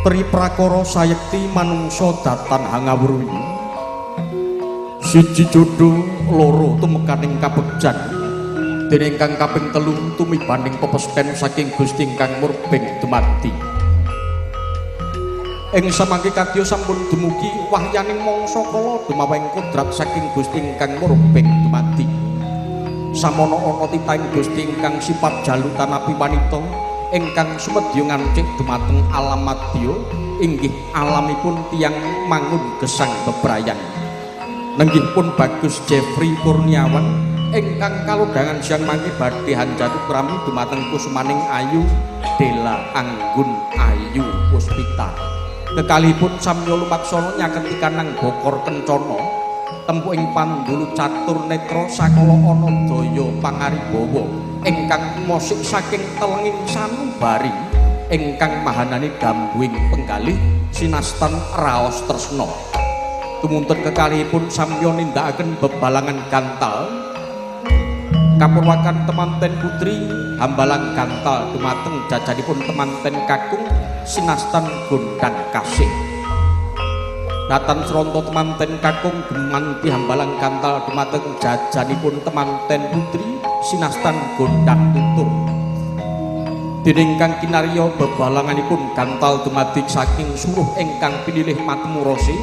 Tri prakara sayekti manungsa datan hangawruhi. Siji jodho, loro tumekaning kabegjan. Dene ingkang kaping telu tumibaning pepesten saking Gusti ingkang murbeng dumadi. Ing samangke kadya sampun dumugi wahyaning mangsa kala dumaweng kodrat saking Gusti ingkang murbeng dumadi. Samono ana titahing Gusti ingkang sifat jalu tanapi wanita ingkang sumedya ngancik dumateng alam madya inggih alamipun tiyang mangun gesang bebrayan. Nenggih pun Bagus Jeffrey Kurniawan ingkang kalodhangan siang mangke badhe hanjatu krami dumateng kusumaning ayu Della Anggun Ayu Puspita. Kekalihipun samya lumaksana nyaketi kanang bokor kencana tempuking pandulu catur netra sakala ana daya pangaribawa ingkang mosik saking telenging sanubari ingkang mahanani gambuing penggalih sinastan raos tresna. Tumunten kekalihipun samya nindakaken bebalangan gantal kapurwakan temanten putri hambalang gantal dumateng jajanipun temanten kakung sinastan gondang kasih. Datan sronto temanten kakung gemanti hambalang gantal dumateng jajanipun temanten putri sinastan gondang tutur. Dening kang kinarya bebalanganipun gantal dumadi saking suruh ingkang pinilih matemu rasi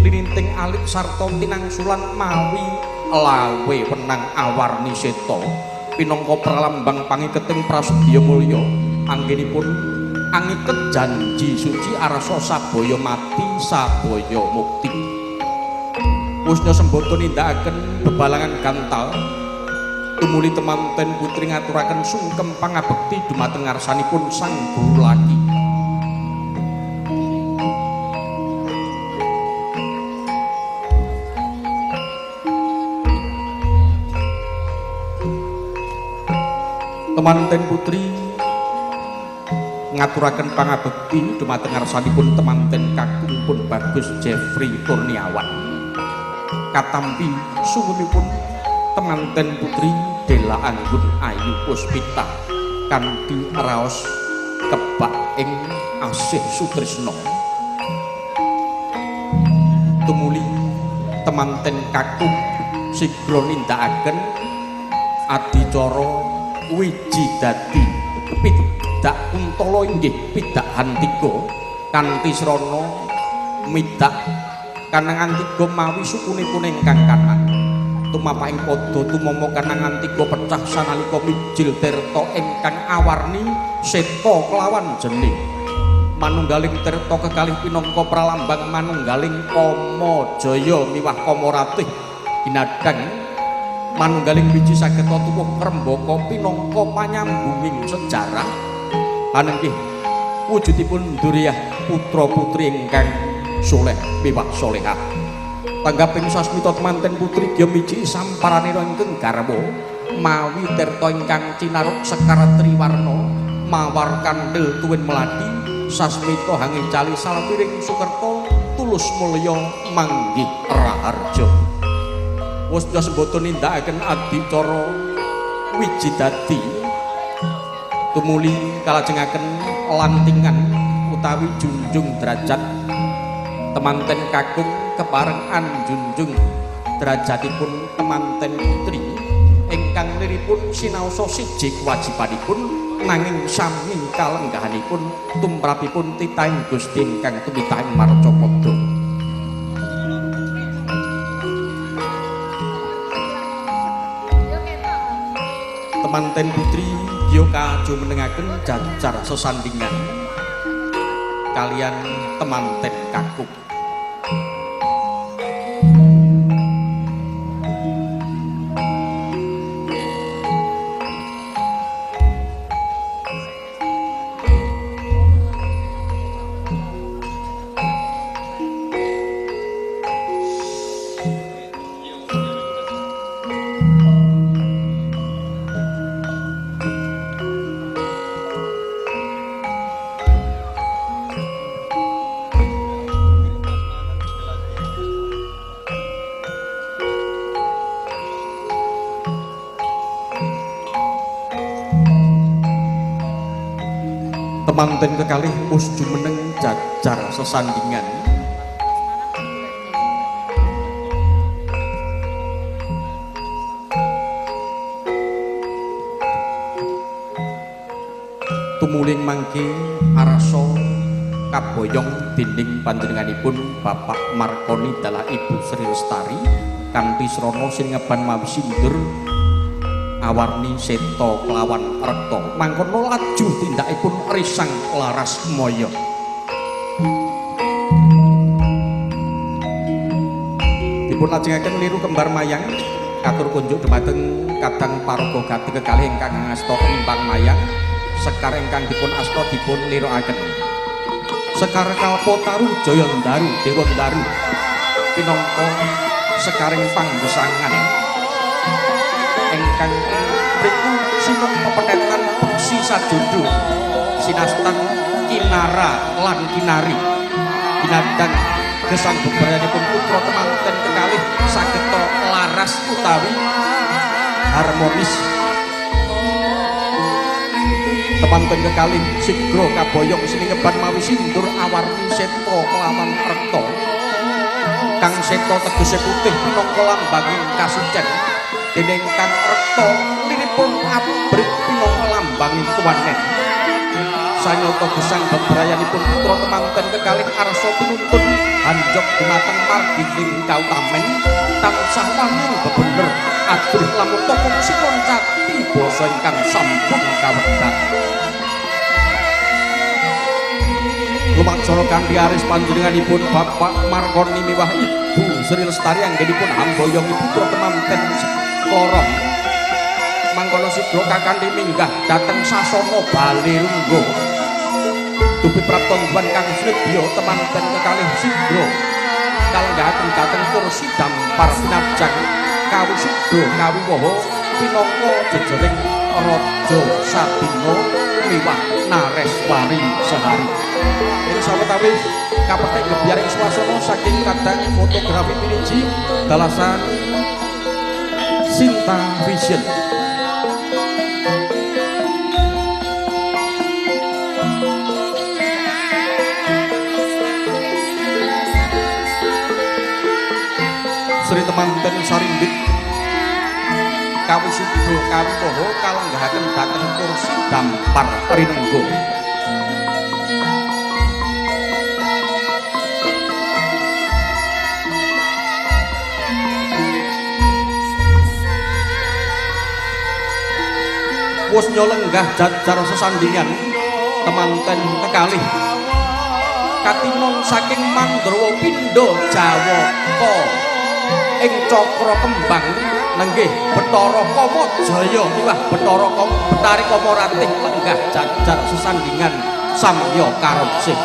lininting alit sarta tinangsulan mawi lawe wenang awarni seta pinangka pralambang pangiketing prasedya mulya anggenipun angiket janji suci arasa sabaya mati sabaya mukti. Wusnya sembada nindakaken bebalangan gantal tumuli temanten putri ngaturaken sungkem pangabekti dumateng ngarsanipun sang guru laki. Temanten putri ngaturaken pangabekti dumateng ngarsanipun temanten kakung pun Bagus Jeffrey Kurniawan. Katampi sungkemipun temanten putri Della Anggun Ayu Puspita kanthi raos kebak ing asih sutrisna. Tumuli temanten kakung sigra nindakaken adicara wiji dadi pidak kuntala inggih pidak hantika kanthi srana midak kanangan tiga mawi sukunipun ingkang kanan. Tumapaking padha tumama kanangan tiga pecah sanalika mijil tirta ingkang awarni seta kelawan jenih. Manunggaling tirta kekalih pinangka pralambang manunggaling kama jaya miwah kama ratih ginadang manunggaling wiji sageta tuwuh ngrembaka pinangka panyambunging sejarah anenggih wujudipun dzuriyah putra putri ingkang soleh miwah solehah. Tanggaping sasmita temanten putri gya miji samparanira ingkang garwa mawi tirta ingkang cinaruk sekar triwarna mawar kandel tuwin melati sasmita hangicali salwiring sukerta tulus mulya manggih raharja. Wusnya sembada nindakaken adicara wiji dadi tumuli kalajengaken lantingan utawi junjung derajat temanten kakung kepareng anjunjung derajatipun temanten putri ingkang liripun sinaosa siji kewajibanipun nanging sami kalenggahanipun tumrapipun titahing Gusti ingkang tumitahing marcapada. Temanten putri gya kajumenengaken jajar sesandingan kalian temanten kakung. Temanten kekalih wus jumeneng jajar sesandingan. Tumuling mangke arasa kaboyong dening panjenenganipun Bapak Markoni dalah Ibu Sri Lestari kanthi srana singeban mawi sindur awarni seta kelawan rekta mangkono laju tindakipun risang laras maya. Dipun lajengaken liru kembar mayang katur kunjuk dumateng kadang paraga gati kekalih ingkang ngasta kembang mayang sekar ingkang dipun asta dipun lirokaken. Sekar Kalpataru Jayandaru Dewandaru pinangka sekaring panggesangan ingkang mriku sinung pepetetan peksi sajodo sinastan kinara lan kinari kinadang gesang bebrayanipun putra temanten kekalih sageta laras utawi harmonis. Temanten kekalih sigra kaboyong siningeban mawi sindur awarni seta kelawan rekta. Kang seta tegese putih pinangka lambanging kasucen, dening kang rekta liripun abrit pinangka lambanging tuwanen. Sanyata gesang bebrayanipun putra temanten kekalih arsa pinuntun hanjok dumateng margining kautamen tansah wangun bebener adrih lamun tokong sikoncati basa ingkang sampun kawedhar. Lumaksana kanthi aris panjenenganipun Bapak Markoni miwah Ibu Sri Lestari anggenipun hamboyongi putra temanten klara mangkono sigra kakanthi minggah dhateng sasana Balirungga. Dupi praptandhuan kang snedya temanten kekalih sigra kalenggahaken dhateng kursi dampar pinajang kawisuda kawiwaha pinangka jejering Raja Sabina miwah Nareswari Sehari. Ing sawetawis kapethik gebyaring swasana saking kadang fotografi piniji dalasan Sinta Vision. Sri temanten sarimbit kawisuda kawiwaha kalenggahaken dhateng kursi dampar rinengga. Wus nyolenggah jajar sesandingan temanten kekalih katinon saking Mandrawa Pindha Jawaka ing cakra kembang nenggih Bathara Kama Jaya miwah Bathara Kama Betari Kama Ratih lenggah jajar sesandingan samya karosih.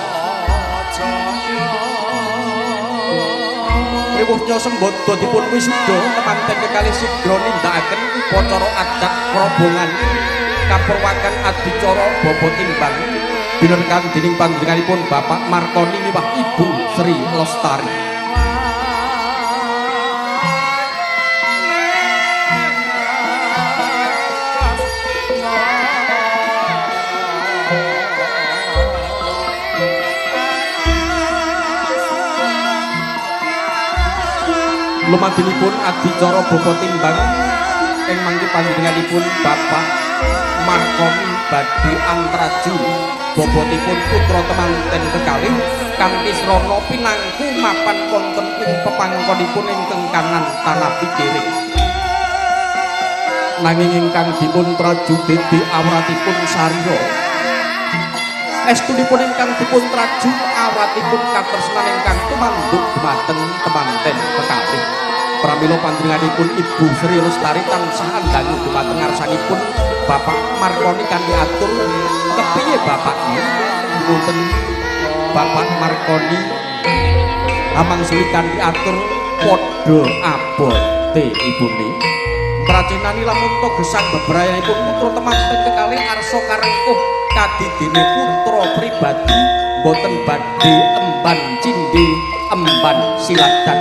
Riwuhnya sembada dipun wisuda temanten kekalih sigra nindakaken upacara adat krobongan kapurwakan adicara baba timbang binerkan dening panjenenganipun Bapak Markoni miwah Ibu Sri Lestari. Lumadinipun adicara baba timbang ing mangke panjenenganipun Bapak Markoni badhe antraju bobotipun putra temanten kekalih kanthi srana pinangku mapan wonten ing pepangkonipun ingkang kanan tanapi kiri. Nanging ingkang dipun traju dede awratipun sarira. Estunipun ingkang dipun traju awratipun katresnan ingkang tumanduk dumateng temanten kekalih. Pramila panjenenganipun Ibu Sri Lestari tansah andangu dumateng ngarsanipun Bapak Markoni kanthi atur kepiye bapakne wonten Bapak Markoni amangsuli kanthi atur padha abote ibune. Pracinani lamun to gesang bebrayanipun putra temanten kekalih arsa karengkuh kadidene putra pribadi boten badhe emban cindhe emban siladan.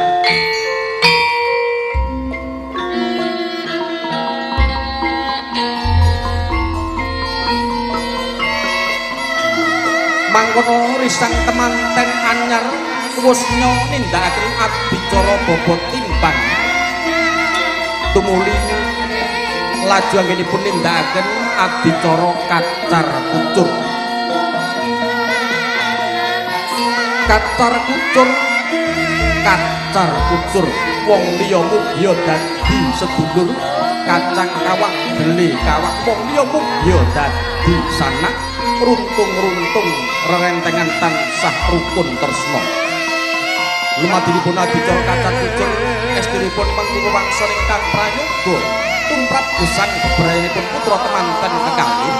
Mangkono risang temanten anyar wusnya nindakaken adicara bobot timbang. Tumuli laju anggenipun nindakaken adicara kacar kucur. Kacar kucur, kacar kucur, wong liya mugia dadi sedulur, kacang kawak dele kawak, wong liya mugia dadi sanak, runtung-runtung rerentengan tansah rukun tresna. Lumadinipun adicara kacar kucur, estunipun mengku wangsa ingkang prayoga tumrap gesang bebrayanipun putra temanten kekalih,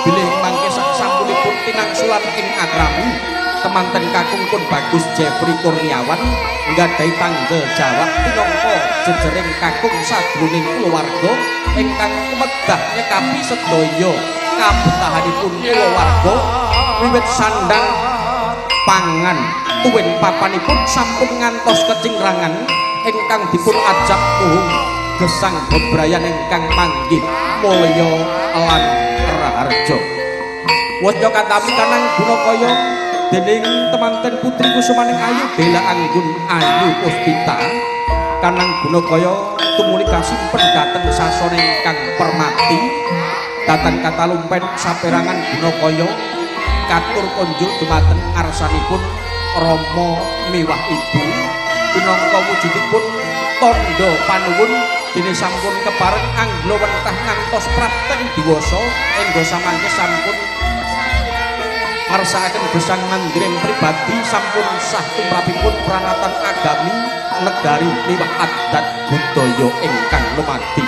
bilih mangke sasampunipun tinangsulan ing akrami. Temanten kakung pun Bagus Jeffrey Kurniawan nggadahi tanggal jawab pinangka jejering kakung sajroning kulawarga ingkang kumegah nyekapi sedaya kabetahanipun kulawarga wiwit sandang pangan tuwin papanipun sampun ngantos kecingrangan ingkang dipun ajak puhung gesang bebrayan ingkang manggih mulya lan raharja. Wasya katami kanang gunakaya dening temanten putri kusumaning ayu Bella Anggun Ayu Puspita kanang gunakaya tumuli kasimpen dhateng sasana ingkang permati dhateng katalumpen saperangan gunakaya katur konjuk dumateng ngarsanipun rama miwah ibu pinangka wujudipun tandha panuwun dene sampun kepareng anggla wentah ngantos prapten diwasa engga samangke sampun ngersakaken gesang mandring pribadi sampun sah tumrapipun pranatan agami negari miwah adat budaya ingkang lumadi.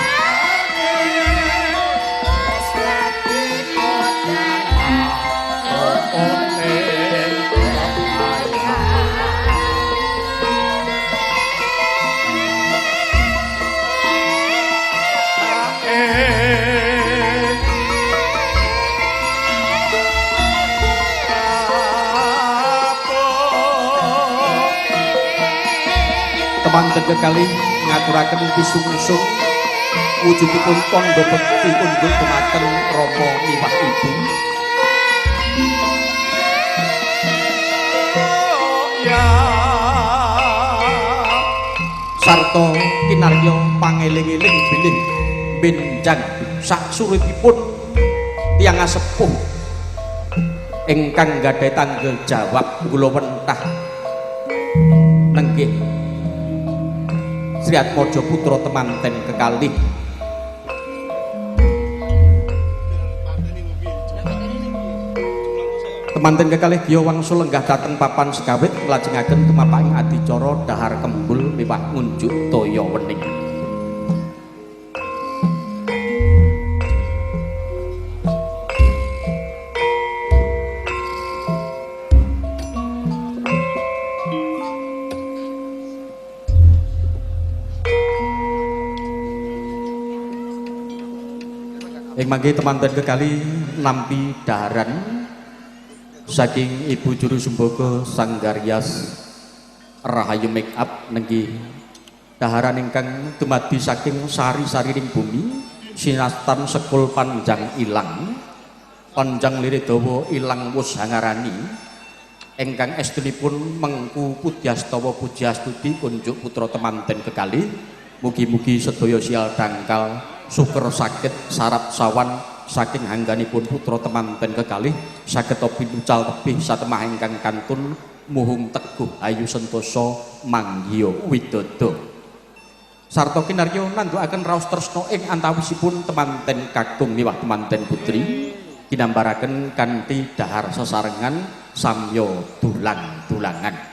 Temanten kekalih ngaturaken pisungsung wujudipun tandha bekti kunjuk dumateng rama miwah ibu. Sarta kinarya pangeling-eling bilih benjang saksuripipun tiyang asepuh ingkang gadhahi tanggung jawab kula wentah nenggih Sri Atmojo putra temanten kekalih. Temanten kekalih giya wangsul lenggah dhateng papan sekawit nglajengaken tumapaking adicara dhahar kembul miwah ngunjuk toya wening. Ing mangke temanten kekalih nampi daharan saking Ibu Juru Sumbaga Sanggaryas Rahayu Make Up nenggih daharan ingkang dumadi saking sari-sarining bumi sinastan sekul panjang ilang panjang lire dawa ilang wus hangarani ingkang estunipun mengku pudyastawa pujastuti kunjuk putra temanten kekalih. Mugi-mugi sedaya sial dangkal suker sakit sarap sawan saking hangganipun putra temanten kekalih saged pinucal tebih satemah ingkang kantun muhung teguh ayu sentosa manggiya widodo. Sarta kinarya nandhukaken raos tresna ing antawisipun temanten kakung miwah temanten putri kinambaraken kanthi dhahar sesarengan samya dulang-dulangan.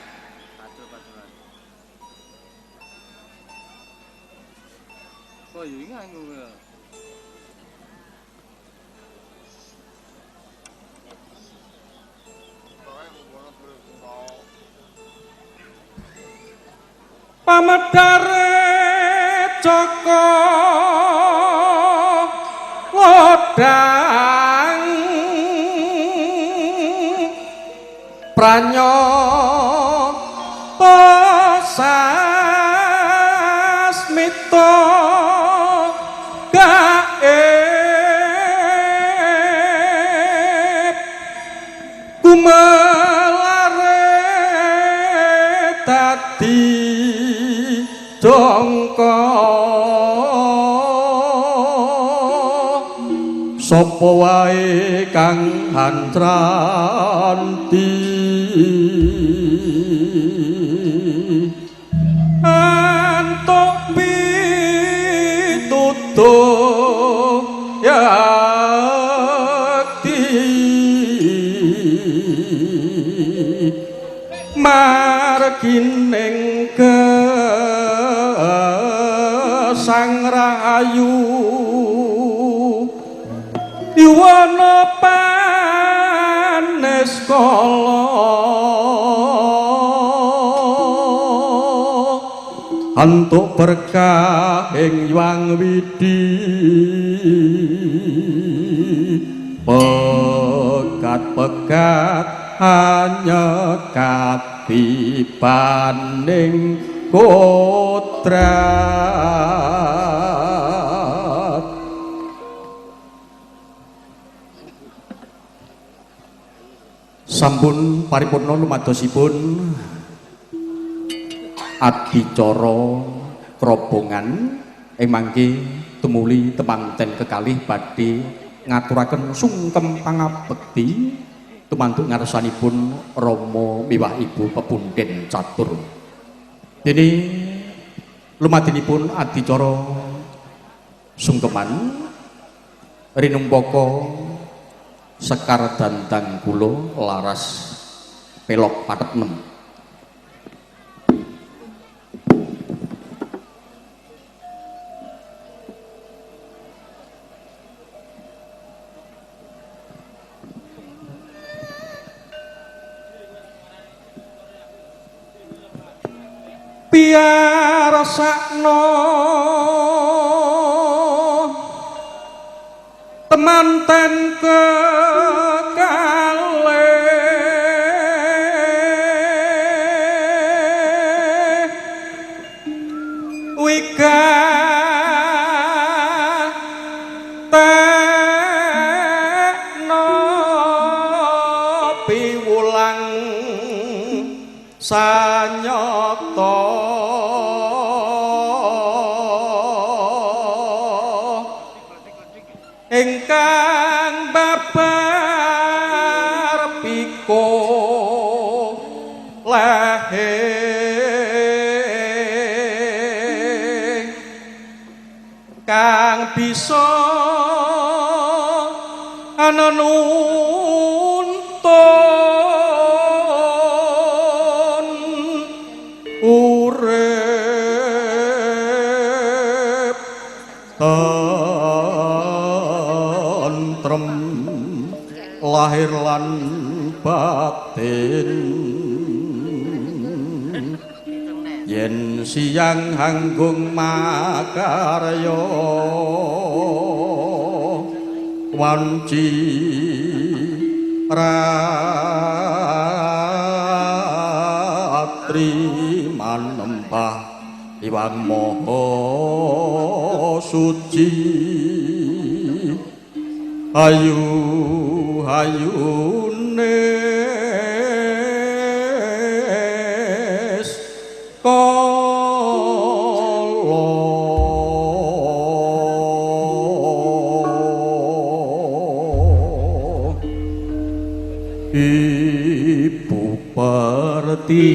Pamedare Joko Lodang pranyata sasmita gaib kumeng jangka sapa wae kang hantranti antuk pitutuh yakti margining gesang rahayu yuwana panes kala antuk berkah ing Hyang Widhi pegat-pegat anyekat tibaning kodrat. Sampun paripurna lumadosipun adicara krobongan ing mangke tumuli temanten kekalih badhe ngaturaken sungkem pangabekti tumantuk ngarsanipun Rama miwah Ibu pepunden catur. Dene lumadinipun adicara sungkeman rinumpaka sekar dandang kula laras pelok pathet nem. Biar sakno temanten kekalih wiga tekno piwulang sanyata ingkang babar piko lehe kang bisa anenuntun urip tentrem lahir lan batin yen siang hanggung makarya wanci ratri manembah Hyang Maha Suci ayu ayune kala Ibu Pertiwi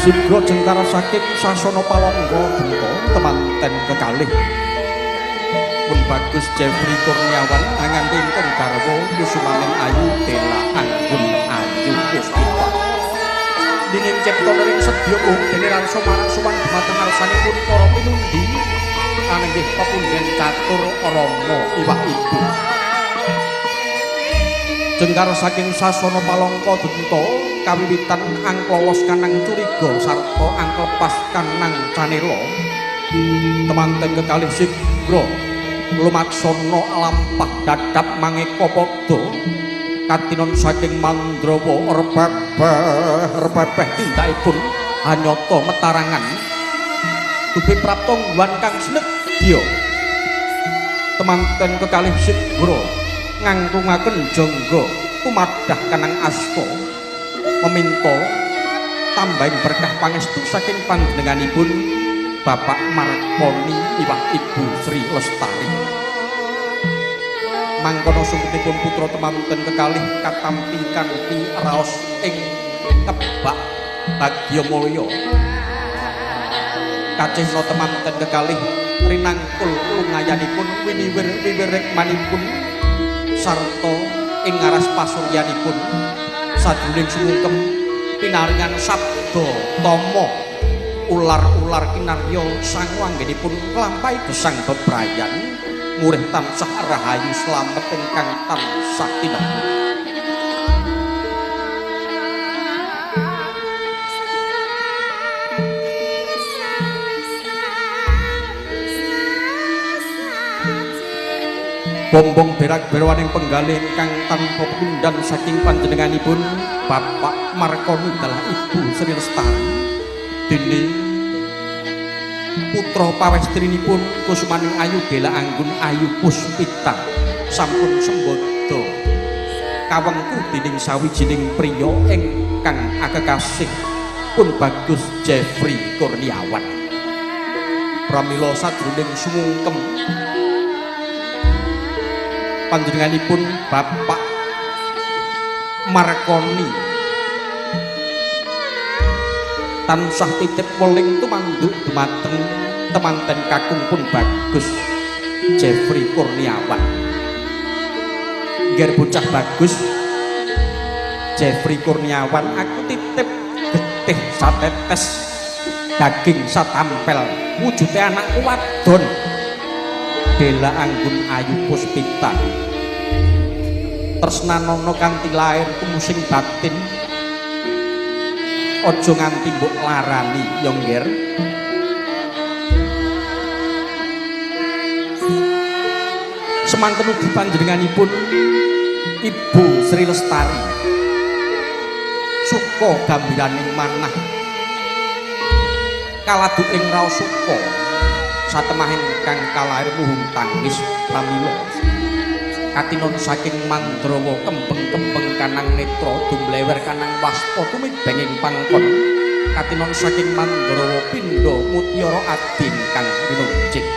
Sigra jengkar saking sasana palangga genta temanten kekalih pun bagus Jeffrey Kurniawan anganti ingkang garwa kusumaning ayu Dela Anggun Ayu Puspita dingin cipta ring sedya dene rangsa marang sowan dumateng ngarsanipun para pinundi anenggih pepunden catur Rama iwak ibu jengkar saking sasana palangka genta kawiwitan angklolos kanang curiga sarta angklepas kanang canela temanten kekalih sigra lumaksana lampah dadap mangeka padha katinon saking Mandrawa repepeh tindakipun hanyata metarangan dupi prapta ngguan kang snedya temanten kekalih sigra ngangkungaken jangga tumadah kanang asta meminta tambahing berkah pangestu saking panjenenganipun Bapak Markoni miwah Ibu Sri Lestari. Mangkono sumpitipun putra temanten kekalih katampi kanthi raos ing kebak bagya mulya. Kacihna temanten kekalih rinangkul lungayanipun winiwir wiwir rekmanipun sarta ing ngaras pasuryanipun sajroning sumungkem pinaringan sabda tama ular-ular kinarya sangu anggenipun nglampahi gesang bebrayan murih tansah rahayu slamet ingkang tansah tinemu. Bombong berak berwaning penggalih ingkang tanpa pepindhan saking panjenenganipun Bapak Markoni dalah Ibu Sri Lestari dene putra pawestrinipun kusumaning ayu Dela Anggun Ayu Puspita sampun sembada kawengku dening sawijining priya ingkang akekasih pun Bagus Jeffrey Kurniawan. Pramila sajroning sumungkem panjenenganipun Bapak Markoni tansah titip weling tumanduk dumateng temanten kakung pun Bagus Jeffrey Kurniawan. Ngger bocah Bagus Jeffrey Kurniawan, aku titip getih satetes daging satampel wujude anakku wadon Dela Anggun Ayu Puspita. Tresnanono kanthi lair kumusing batin, aja nganti mbok larani ya ngger. Semanten ugi panjenenganipun Ibu Sri Lestari suka gambiraning manah kaladu ing raos suka satemah ingkang kalair muhung tangis. Pramila katinon saking Mandrawa kembeng-kembeng kanang netra dumlewer kanang wasta tumibenging pangkon katinon saking Mandrawa pindha mutiara adi ingkang rinujing.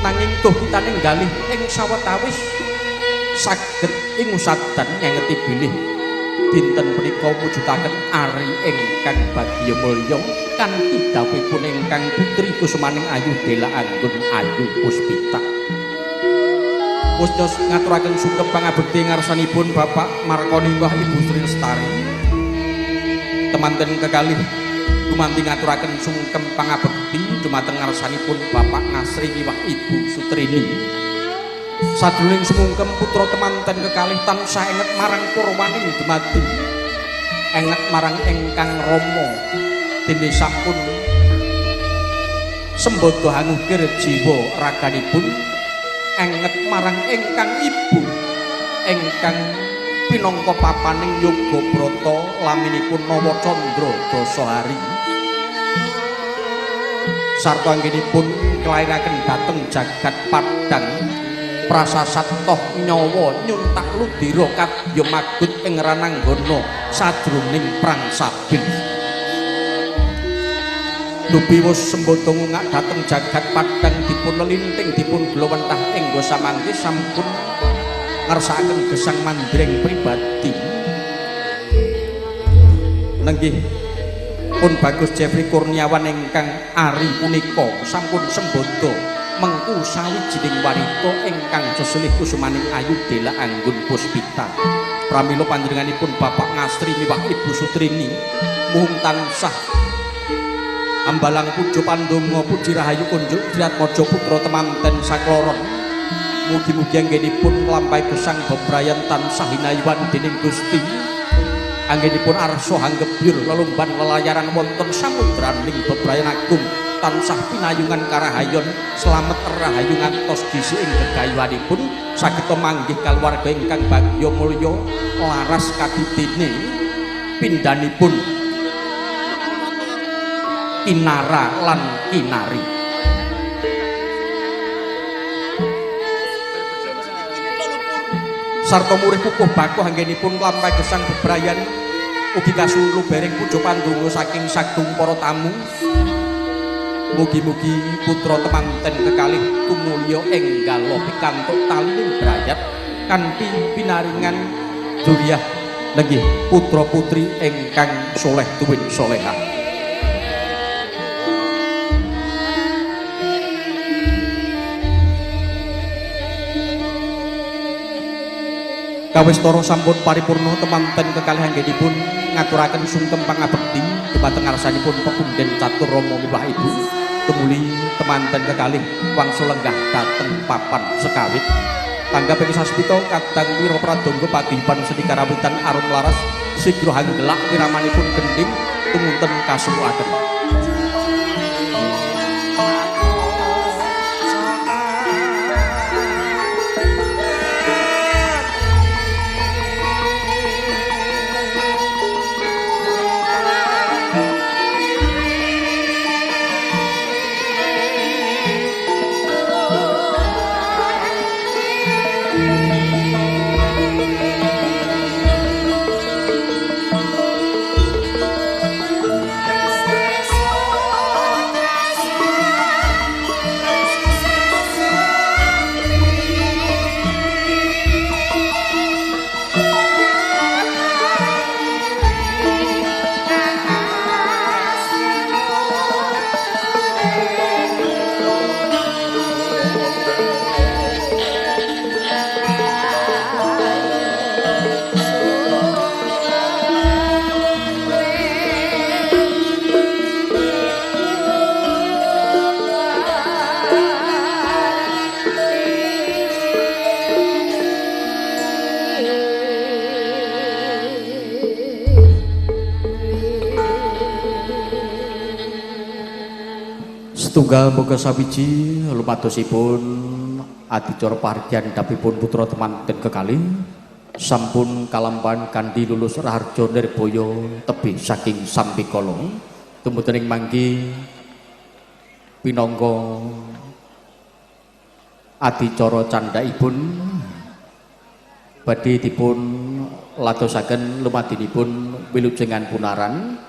Nanging duh kitaning galih ing sawetawis saged ing usadan ngengeti bilih dinten punika mujudaken ari ingkang bagya mulya kanthi dhawuhipun ingkang putri kusumaning ayu Dela Anggun Ayu Puspita. Wusdos ngaturaken sungkem pangabekti ngarsanipun Bapak Markoni miwah Ibu Sri Lestari. Temanten kekalih gumanti ngaturaken sungkem pangabekti dumateng ngarsanipun Bapak Nasri miwah Ibu Sutrini. Sadurunge sumungkem putra temanten kekalih tansah enget marang purwaning dumadi, enget marang ingkang rama dene sampun sembada angukir jiwa raganipun, enget marang ingkang ibu ingkang pinangka papaning yoga brata laminipun Nawa Candra Dasahari sarta anggenipun nglairaken dhateng jagat padhang prasasat toh nyawa nyuntak ludira kadya magut ing rananggana sajroning perang sabil. Dupi wus sembada ngungak dhateng jagat padhang dipun lelinting dipun glowentah ing samangke sampun ngersakaken gesang mandreng pribadi. Nenggih pun Bagus Jeffrey Kurniawan ingkang ari punika sampun sembada mengku sawijining wanita ingkang seselih kusumaning ayu Dela Anggun Puspita. Pramila panjenenganipun Bapak Ngasri miwah Ibu Sutrini muhung tansah ambalang puja pandonga puji rahayu kunjuk Triatmaja putra temanten sakloron. Mugi-mugi anggenipun nglampahi gesang bebrayan tansah hinayuan dening Gusti. Anggenipun arsa hanggebyur lelumban lelayaran wonten samudraning bebrayan agung tansah pinayungan karahayon slamet rahayu ngantos disi ing gegayuhanipun saged manggih kaluwarga ingkang bagya mulya laras kadidene pindhanipun Kinara lan Kinari. Sarta murih pupuh bakoh anggenipun nglampahi gesang bebrayan ugi kasuwun lubering puja pandonga saking sagung para tamu. Mugi-mugi putra temanten kekalih tumulya enggala pikantuk talining brayat kanthi pinaringan dzuriyah nenggih putra putri ingkang soleh tuwin solehah. Kawistara sampun paripurna temanten kekalih anggenipun ngaturaken sungkem pangabekti dumateng ngarsanipun pepunden catur rama miwah ibu. Tumuli temanten kekalih wangsul lenggah dhateng papan sekawit. Tanggap ing sasmita kadang wira pradonga paguyuban seni karawitan arum laras sigra hanggelak wiramanipun gendhing tumunten kasuwukaken. Setunggal moga sawiji lumadosipun adicara pahargyan dapipun putra temanten kekalih sampun kalampahan kanthi lulus raharja nirbaya tebih saking sampikala. Tumuju ing mangki pinangka adicara candhakipun badhe dipun ladosaken lumadinipun wilujengan punaran.